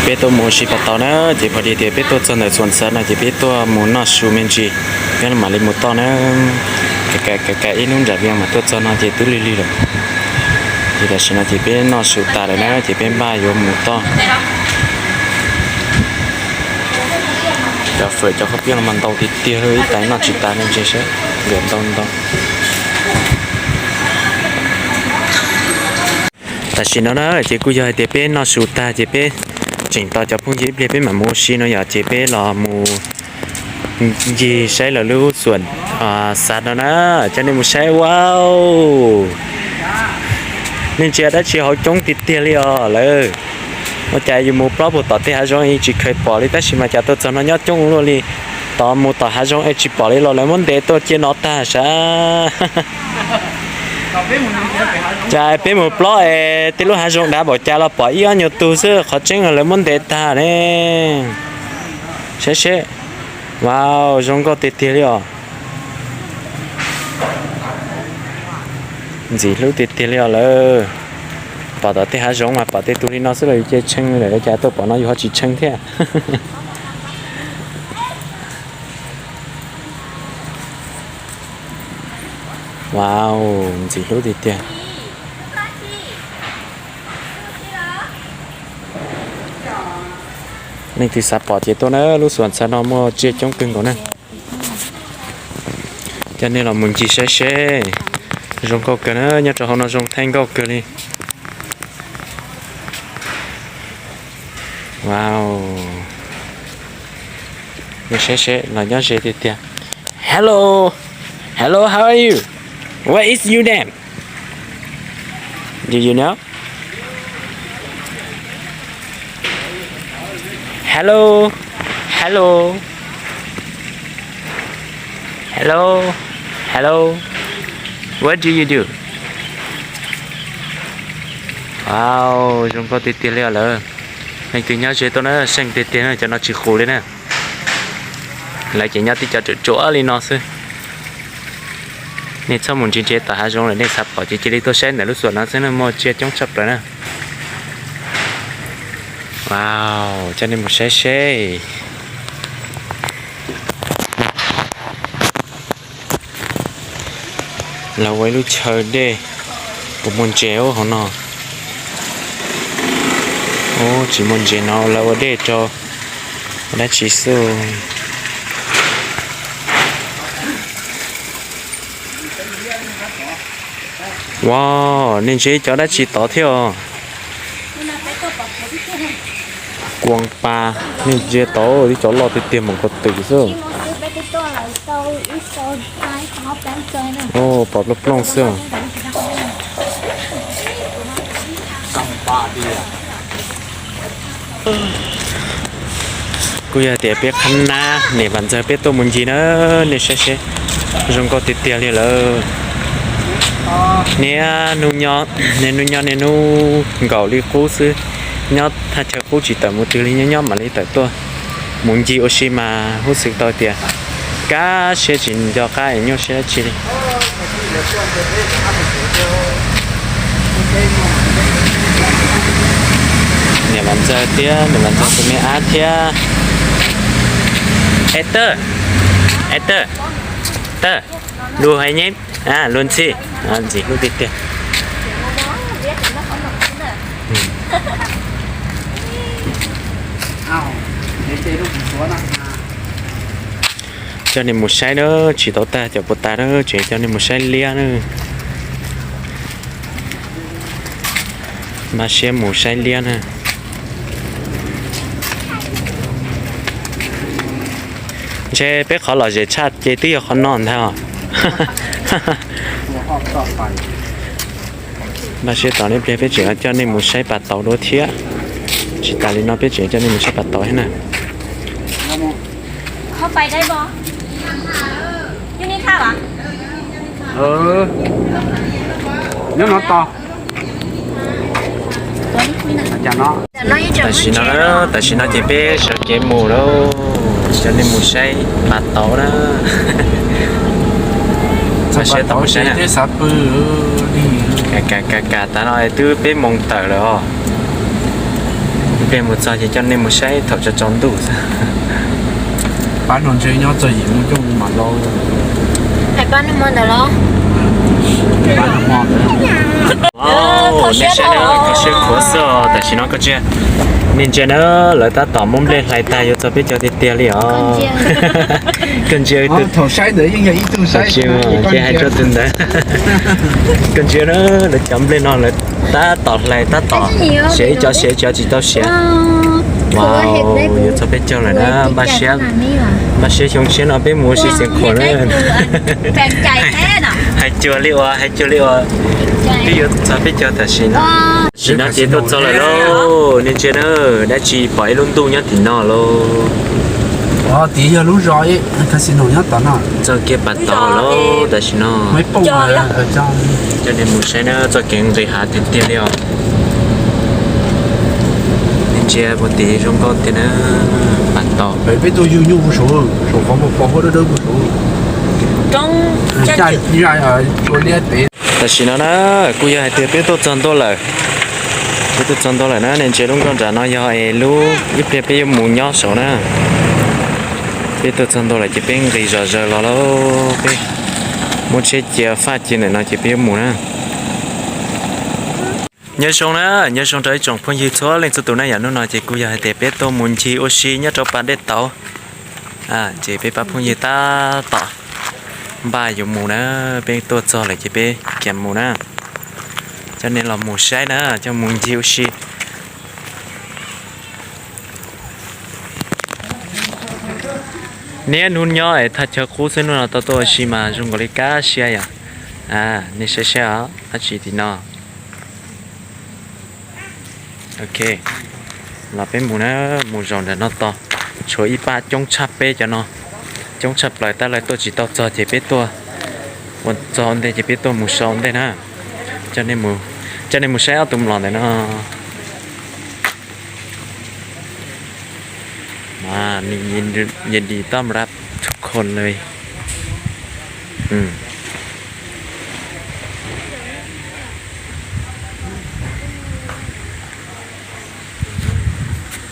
Peb tuaj mus ua si pas tau na, ces pom tias peb tuaj txog ntawm Xuam Xav no ces peb tuaj mus noj su me ntsis, peb mam li mus toj na. Kav kav ib hnub nram Vias mas tuaj txog no ces twb lig lig lawm. Ces tam sim no ces peb noj su tas lawm na, ces peb npaj yuav mus toj. Cov fawm cov khaub piab no mas ntau tiag tiag li, ib tais noj tsis tas li, ntshe saib, ntau ntau. Tam sim no na ces kuj yog hais tias peb noj su tag ces peb tseem tos cov phooj ywg ib pliag peb mam mus ua si no yom, ces peb los mus ncig saib lawv lub Xuam Xav no na, coj nej mus saib. Wow, nej ntsia dab tsi hauv coob tiag tiag li os lawm. Ua cas yus mus plaub puag tom tej hav zoov es tsis kheev pom li, tab sis mas cas tuaj txog no nyob coob luaj li. Tos mus tom hav zoov es tsis pom li los lawv muab ntes tuaj cia no tag sav. Cas peb mus plob es tej lub hav zoov dav npaum cas los pom ib ob nyuag tug xwb, qhov tseeb los lawv muab ntes tag ne. Saib seb, wow, zoo nkauj tiag tiag li os. Ntxim hlub tiag tiag li os lawm. Pom tom tej hav zoov mas pom tej tug li no xwb los yus cia tshee lawm, cas tuaj pom no yus ho tsis tshee thiab. Wow, ntxim hlub tiag tiag. Leej twg xav pom ces tuaj na, lub Xuam Xav no muaj tsiaj coob kawg nkaus na. Coj nej los mus ncig saib seb. Zoo nkauj kawg na, nyob rau hauv no zoo thaij nkauj kawg li. Wow. Nej saib seb, los nyob ze tiag tiag. Hello. Hello, how are you? What is your name? Do you know? Hello. Hello. Hello. Hello. What do you do? Wow, zoo nkauj tiag tiag li os lawm. Leej twg nyob ze tuaj na, seej tiag tiag na, cov no tsis qus li na. Lawv ces nyob tib co tsuam tsuam li no xwb. Nej txhob mus ntse ntse tom hav zoov lawm, nej xav pom ces cia li tuaj saib ntawm lub Xuam no xwb na, muaj tsiaj coob tshaj plaws na. Wow, coj nej mus saib seb. Lawv ua ib lub chaw dej, puas muaj ntses hauv no? Ub, tsis muaj ntses no, lawv ua dej rau ua dab tsi xwb. Wow, nej ntsia cov dab tsi tod thiab os. Kuas pas, nej ntsia tod, ib cov loj tiag tiag mas ko tw xwb. Ub, pom plooj plooj xwb. Kuj yog tias peb qhab nab niam Vam Ntxawg peb tuaj mus ncig na, nej saib seb, zoo nkauj tiag tiag li lawm. Niaj hnub nyob, niaj hnub nyob niaj hnub nkaum li qub xwb, nyob thaj chaw qub tsis tawm mus twg li, nyob nyob mam li tawm tuaj mus ncig ua si mas huj xwm tau tias kaj siab tsis nco qab es nyuaj siab dab tsi li. Niam Vam Ntxawg thiab niam Vam Ntxawg tus me ab thiab. Es tawg, es tawg, tawg, lus hais nyeb, lus ntxhi, ntxim hlub tiag tiag. Coj nej mus saib na, tsis tau tag cov puas tas na, tseem coj nej mus saib liab na. Npaj siab mus saib liab na. Ntshe peb qhov lom zem tshaj ces twb yog qhov no ntag os. Npaj siab tos ib pliag peb tseem coj nej mus saib pas tauv dua thiab. Tsis tas li no peb tseem coj nej mus saib pas tauv thiab na. Tam sim no, tam sim no ces peb sawv kev mus lawm, coj nej mus saib pas tauv na. Npaj siab tos mus saib na. Kam kam kam tas no twb peb moos tawm lawm os. Peb mus txog ces coj nej mus saib thaum tsaus tsaus ntuj xwb. Pab no ntshe nyob txog yim moo coj mus mam los. Hais pab nag hmo ntawd los? Pab nag hmo ntawd. Nej saib na, kho siab khuav xwb os. Tam sim no koj ntsia, nej ntsia na, lawv tab tom muab nplej hlais tag yuav txog peb caug tiag tiag li os. Koj ntsia, thaum saib ntawd yeej yog ib tug saib, ces hais rau tus ntawd. Koj ntsia na, lawv cov nplej no lawv tab tom hlais tab tom siav ib co siav ib co tsis tau siav. Yuav txog peb caug lawm na, npaj siab, npaj siab xyoo tshiab no peb mus ua si xeev khuam na. Hais cuag li uas, hais cuag li uas twb yuav txog peb caug tam sim no. Tam sim no ces tuaj txog lawm lauj, nej ntsia na, dab tsi pom ib lub ntuj nyob tim no lauj. Tim yog lub zos, txog kiag pas tod lauj tam sim no. Coj nej mus saib na, txoj kev nqis hav tiag tiag li os. Nej ntsia puag tim zoo nkauj tiag na, pas tod. Peb tuaj yug nyuj ua saud, saum qhov muag pos huab dawb dawb ua saud. Tam sim no na, kuj yog hais tias peb tuaj txog ntua lawm. Peb tuaj txog ntua lawm na, nej ntsia lub nkoj nram no yog es lub ib pliag peb yuav mus nyob saud na. Peb tuaj txog ntua lawm ces peb nqis zom zaws los lauj, peb muab tsheb cia faj cia ntawm no ces peb yuav mus na. Nyob zoo na, nyob zoo rau ib tsoom phooj ywg txhua leej txhua tus na, yam hnub no ces kuj yog hais tias peb tuaj mus ncig ua si nyob rau pas dej tauv. Ces peb pab phooj ywg tab tom npaj yuav mus na, peb tuaj txog lawm ces peb kiag mus na. Coj nej los mus saib na, coj mus ncig ua si. Niaj hnub nyob es thaj chaw qub xwb, hnub no tau tuaj ua si mas zoo nkaus li kaj siab yom. Nej saib saib os, dab tsi tim no. Ok, los peb mus na, mus zaum nram no tos. Tshuav ib pab coob tshaj peb cov no, coob tshaj plaws tab lawv tuaj tsis tau txog ces peb tuaj ua txog ua ntej ces peb tuaj mus so ua ntej na. Coj nej mus saib ob tug mlom ntawm no. ยินดีต้อนรับทุกคนเลย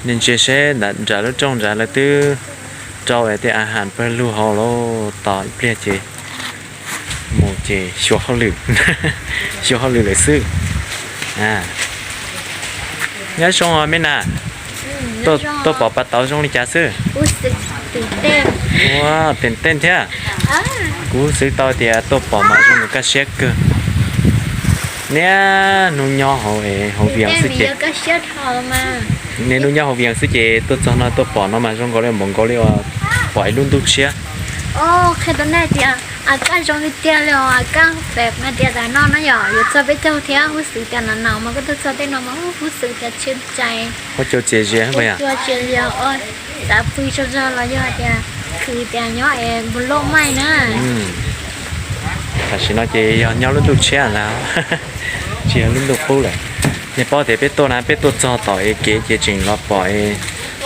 Nej ntsia seb nram lub rooj nrad lawv twb rau tej a has pawg lug hauv lawm, tos ib pliag ces mus ces xyuas hauj lwm, xyuas hauj lwm lawm xwb. Nyob zoo me na, tuaj pom pas tauv zoo li cas xwb? Ua, teem tej thiab. Kuv xwv tau tias tuaj pom mas zoo nkauj kaj siab kawg. Niaj hnub nyob hauv, hauv Vias xwb ces, niaj hnub nyob hauv Vias xwb ces tuaj txog no tuaj pom no mas zoo nkaus li npaum nkaus li uas pom ib lub ntuj tshiab. Qhia rau nej tias a kaj zoo li tiag li os, a kaj pem tias tam no no yom, yuav txog peb caug thiab, huv xwv tias no no mas koj tuaj txog tej no mas huv xwv tias tshia cai, huab cua txias zias, huab cua txias zias, xav pw tsaug zog los yog tias khwv tias nyob es npus loj maij na. Tam sim no ces yog nyob lub ntuj tshiab ntag, tsis yog lub ntuj qub lawm. Nej paub tias peb tuaj na, peb tuaj txog tom es kev ces tseem los pom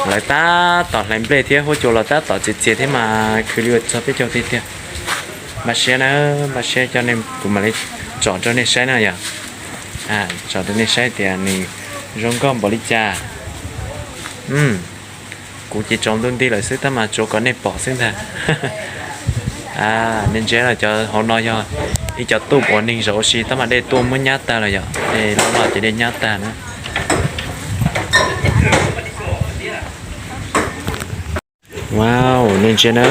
lawv tab tom hlais nplej thiab huab cua los tab tom txias txias thiab mas khwv li uas txog peb caug tiag tiag. Npaj siab na, npaj siab coj nej, kuv mam li tsom rau nej saib na yom. Tsom rau nej saib tias nws zoo nkauj npaum li cas. Kuv ces tsaus ntuj nti lawm xwb tab mas tsuav kom nej pom xwb ntag. Nej ntsia cov hauv no yog ib co tuj ua neeg zaum ua si tab mas dej tuaj muab nyab tag lawm yom, dej loj loj ces dej nyab tag na. Wow, nej ntsia na,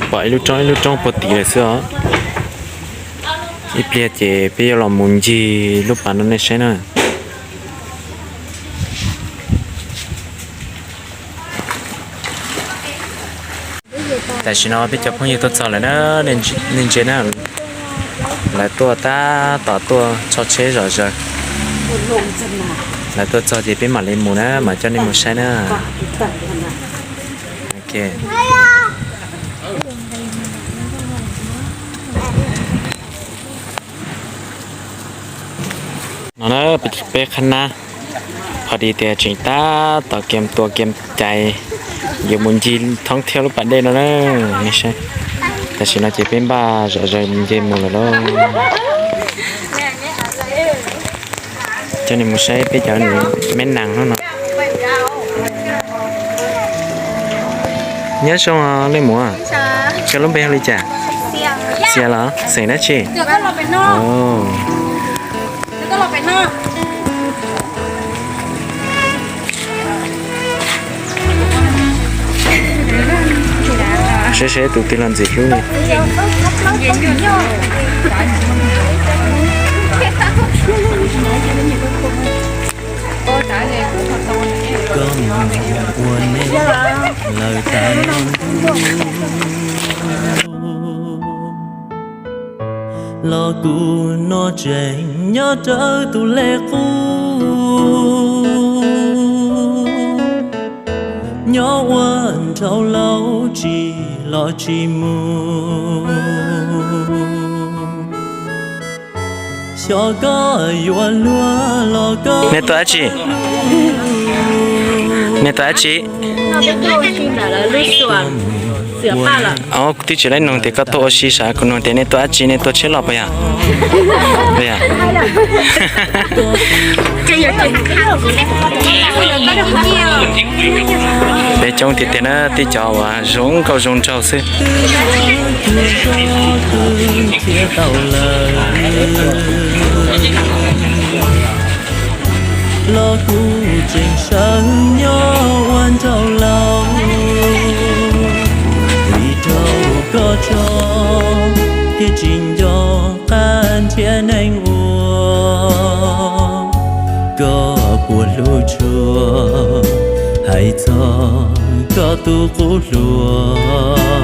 pom ib lub roob ib lub roob puag tim lawm xwb os. Ib pliag ces peb yuav los mus ncig lub pas no nej saib na. Tam sim no peb cov phooj ywg tuaj txog lawm na, nej ntsia na, lawv tuaj tab tom tuaj tso tsheb zom zaws. Lawv tuaj txog ces peb mam li mus na, mam coj nej mus saib na. No na, peb qhab nab, qhov dis tias tseem tab tom kiam tua kiam cai, yuav mus ncig thoob thiab lub pas dej no na. Tam sim no ces peb npaj zom zaws nce mus lawm lauj. Coj nej mus saib peb cov me nas hnub no. Nyob zoo leej muam, koj lub npe hu li cas? Xias los xeem dab tsi? Seb seb tus twg los ntxim hlub li. Koj mus ua neej lawm tas los ntuj, los kuv no tseem nyob rawv tus lej qub, nyob ua nraug laus tsis los tsis mus. Xyov koj yuav luag los koj. Nej tuaj dab tsi? Nej tuaj dab tsi? Kuv twb tsis laib nug tias koj tuaj ua si sav, kuv nug tias nej tuaj dab tsi, nej tuaj tsheb loj puas yog? Peb coob tiag tiag na, tib cov uas zoo nkauj zoo nraug xwb. Los kuv tseem sawv nyob ua nraug laus, vim raug koj tso thiaj tsis nco qab nrhiav neeg ua. Koj puas hlub tshua, hais txog koj tus qub hluas.